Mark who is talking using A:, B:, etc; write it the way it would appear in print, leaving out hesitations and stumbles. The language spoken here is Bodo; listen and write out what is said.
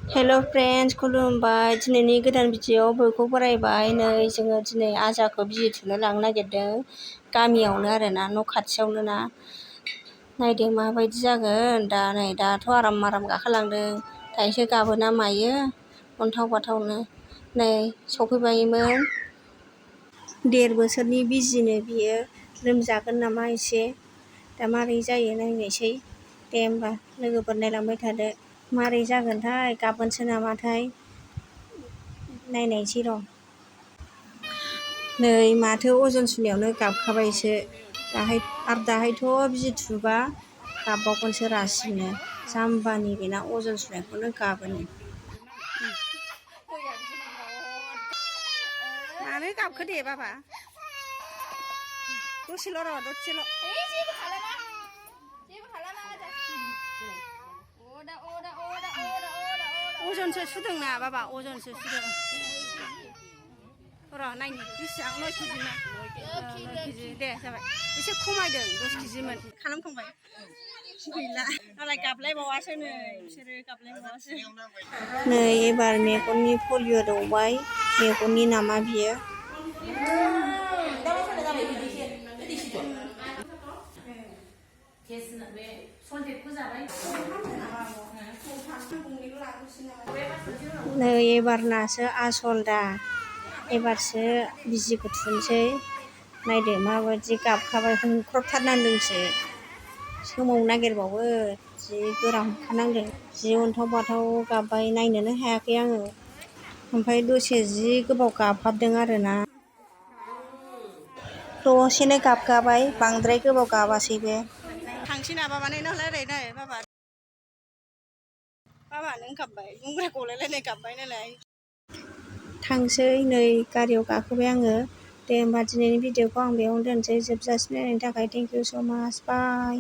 A: हेल' फ्रेन्ड्स खुलुमबाय। दिनैनि गोदान भिडिअ'आव बयखौ बरायबाय। नै जोङो दिनै आजाखौ बिजि थुनो लांनो नागिरदों, गामियावनो आरोना, न' खाथियावनो ना। नायदो माबायदि जागोन दा। नै दाथ' आराम गाखोलांदों, दायोसो गाबोना मायो अन्थाव बाथावनो। नै सफैबायमोन। 1.5 बोसोरनि बिजिनो बियो, लोमजागोन नामा एसे। दा मारै जायो नायनोसै। दे होमबा लोगोफोर नायलांबाय थादो। मारै जागोनथाय, गाबोनसो नामाथाय, नायनायसै र'। नै माथो अजन सुनायावनो गाबखाबायसो। दाहायथ' बिजि थुबा गाबबावगोनसो रासिनो। जाम्बानि बेना अजन सुनायखौनो गाबोनो। मानो गाबखो दे बाबा, दसेल' र' दसेल'। अजनसो सुदोंना बाबा, अजनसो सुदों। र' नायनि बेसेबां, 9 केजिमोन। 9 केजि दे जाबाय। एसे खमायदों, 10 केजिमोन। खालामखांबाय गैला। मालाय गाबलायबावासो नै बिसोरो गाबलायबावासो। नै एबार मेगननि पलिअ' दौबाय, मेगननि नामा बियो। नै एबारनासो आसल दा, एबारसो बिजिखौ थुनोसै। नायदो माबायदि गाबखाबाय, हुंख्रबथारनांदोंसो, सोमावनो नागिरबावो, जि गोरा हमखानांदों। जि अन्थाव बाथाव गाबबाय, नायनोनो हायाखै आङो। ओमफ्राय दसे जि गोबाव गाबहाबदों आरोना। दसेनो गाबगाबाय, बांद्राय गोबाव गाबासै बे। थांसै ना बाबा, नोंनाव रायलायनो बाबा। बाबा नों गाबबाय, मुंग्रा गलायलायनाय गाबबाय नालाय। थांसै, नै गारियाव गाखोबाय आङो। दे होमबा दिनैनि भिडिअ'खौ आं बेयावनो दोनसै। जोबजासिम नायनायनि थाखाय थेंक इउ स' माच, बाय।